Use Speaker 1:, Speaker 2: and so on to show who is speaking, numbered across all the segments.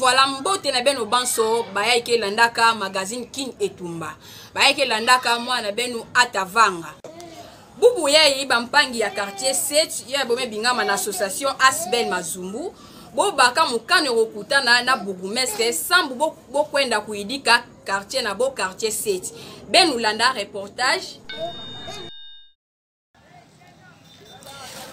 Speaker 1: voilà mbote na beno banso bayaki kelandaka magazine Kin Etumba, bayaki kelandaka mwana beno Atavanga. Bubu yayi bampangi ya quartier 7 ya bome bingama na association Asbel Mazumbu bobaka mokano ekokutana na bourgmestre sambu bokwenda kuyidika quartier na bo quartier 7 benu landa reportage.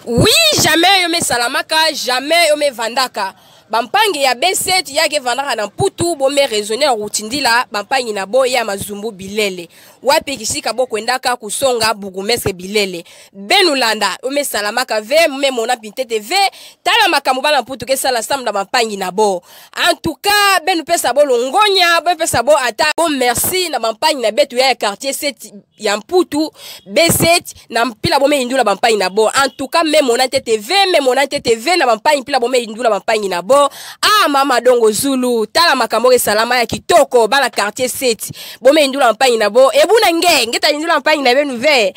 Speaker 1: Oui, jamais yo mesalamaka, jamais yo mevandaka. Bampangi ya B7 yake vandaka na Mputu, bome raisonner ya kutindila bampangi na bo ya Mazumbu bilele. Wapi kisika bokwendaka kusonga bourgmestre bilele. Benulanda yo mesalamaka ve memona pintete ve tala makambo bana Mputu ke sala sambu na bampangi na bo. En tout cas, benu pesa bo longonya, benu pesa bo ata bo merci na bampangi na betu ya quartier 7 ya Mputu B7 na mpila bome indula bampangi na bo. En tout cas, même mona tete v, même mona tete v na bampangi mpila bome indula bampangi na bo. Ah mama dongo Zulu, tala makambo ke salama ya kitoko bana quartier 7. Bome indula bampangi na bo. Ebuna nge, ngeta indula bampangi na benu ve.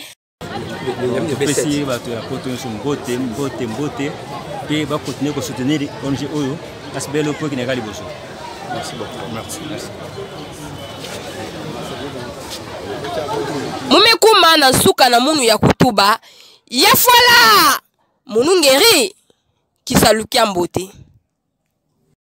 Speaker 2: Topesi bato ya poto nyonso mbote mbote mbote mpe bakontinue kosoutenir ong oyo asbl mpo ekendeka liboso. Merci beaucoup. Merci. Merci.
Speaker 1: Mumekuma na nsuka na munu ya kutuba ya fwala munungeri kisalukia mbote.